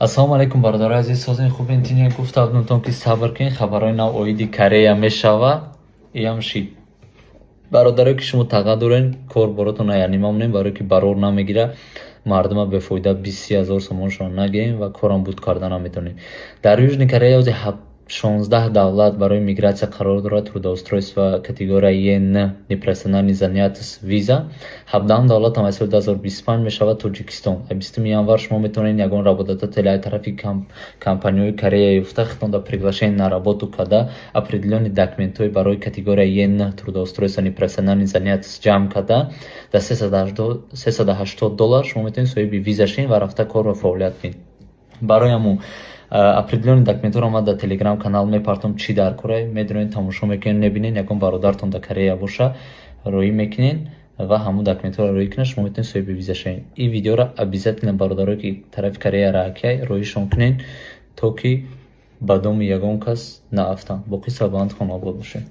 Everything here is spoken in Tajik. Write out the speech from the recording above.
Ассалому алайкум, бародарои азиз, созин, хубен, тине? Гуфта будумтон, ки сабр кунед, хабарҳои нав оиди Корея мешава. Иам шид. Бародарое, ки шумо таға дорен, кор боротон янима монем, барое ки барор намегира. Мардума бефоида 20-30 ҳазор сомоншон нагирем ва корам буд карда наметавонем. Дар Южный Корея ози 16 давлат барои мигратсия қарор дорад, трудоустройство категория ЕН, непрофессиональный занятость виза. 17 давлатам аз соли 2025 мешавад Тоҷикистон. Аз 20 январ шумо метавонед ягон работодатель аз тарафи компаниҳои Корея ёфта, хитон дар приглашение на работу карда, определённый документҳои барои категория ЕН, трудоустройство непрофессиональный занятость ҷамъ карда, дар 380 доллар шумо метавонед соҳиби виза шавед ва рафта корро фаъолият кунед. Барои ҳамун определённый документҳоро ман дар Телеграм канал мепартом, чӣ дар кора, медонед, тамошо мекунед, мебинед. Ягон бародаратон дар Корея боша, роӣ мекунед ва ҳамун документҳоро роӣ кунед, шумо метавонед соҳиби виза шавед. Ин видеоро обязательно бародарое, ки тарафи Корея раакяй, роишон кунед, то ки ба доми ягон кас наафтанд. Боқӣ сарбаланд, хонаобод бошед.